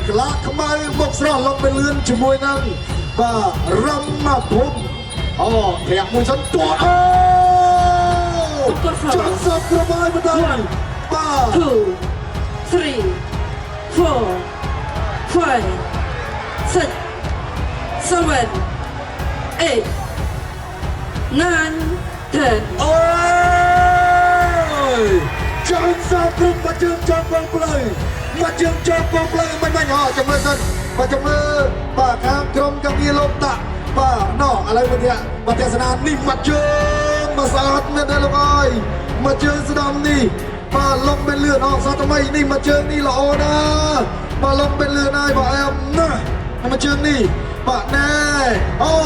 ក្លាខ្មៅមុខស្រស់ឡុងបេលឿនជាមួយនឹងបាទរំមកភូមិអូធាក់មួយសិនទាត់អូចាក់សពក្របាយបណ្ដោយបាទ 2 3 4 5 6 7 8 9 10 អូយចាំសាគ្រប់មកជើងចំបងផ្លូវមកជើងចំបងផ្លូវមិនមិនអចាំមើលសិនបាទចាំមើលបាទខាងក្រុមកាងារលោកតាក់បាទណោះឥឡូវមកទៀតបាទទស្សនានេះមកជើងមកស្អាតមែនទេលោកអើយមកជើងស្ដាំនេះបាទលំបេលឿនអសថ្មីនេះមកជើងនេះល្អណាស់បាទលំបេលឿនហើយបាទអែមណាស់មកជើងនេះបាទណែអូ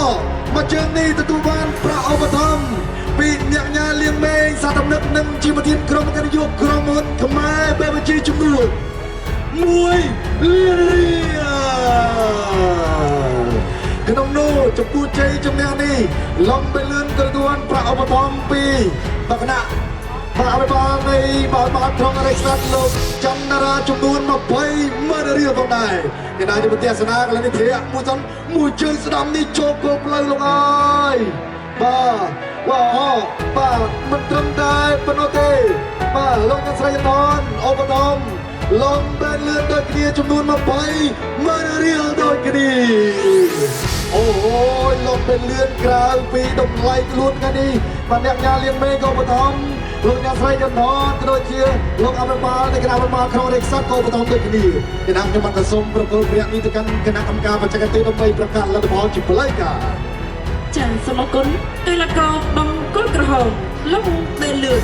មកជើងនេះទទួលបានប្រាក់ឧបត្ថម្ភ ពីអ្នកញ៉ាលៀងមេងសាធនឹកនិងជាប្រធានក្រុមគណៈនាយកក្រុមហ៊ុនខ្មែរបែបបញ្ជីចំនួន1លានរៀលក្នុងនោះចំពោះជ័យជំនះនេះឡំបេលឿនក៏ទទួលបានប្រាក់ឧបត្ថម្ភពីបកណៈបាទអភិបាលនៃបាទបាទក្រុងអរិយស្ដាប់លោកចន្ទរាចំនួន20ម៉ឺនរៀលផងដែរកណ្ដាលជាប្រទេសនាកន្លែងនេះធ្លាក់មួយសិនមួយជើងស្ដាំនេះចូលគោលផ្លូវលោកអើយបាទ បាទអូបាទមិនត្រឹមតែប៉ុណ្ណោះទេបាទលោកអ្នកស្រីថនអូបតំឡងបែនលឿនដូចគ្នាចំនួន20ម៉ឺនរៀលដូចគ្នាអូយលោកបែនលឿនក្រៅពីតម្លៃខ្លួនថ្ងៃនេះបាទអ្នកញ៉ាលៀងមេក៏បតំលោកអ្នកស្រីចន្ទនក៏ដូចជាលោកអភិបាលនៃគណៈអភិបាលក្រុងរេខ្សាត់ក៏បតំដូចគ្នាគណៈខ្ញុំបានក៏សូមប្រគល់ព្រះនេះទៅកាន់គណៈកម្មការបច្ចេកទេសដើម្បីប្រកាសលទ្ធផលជាផ្លូវការ ចាសសូមអរគុណកីឡាករបង្គោលក្រហមលងបេលឿន។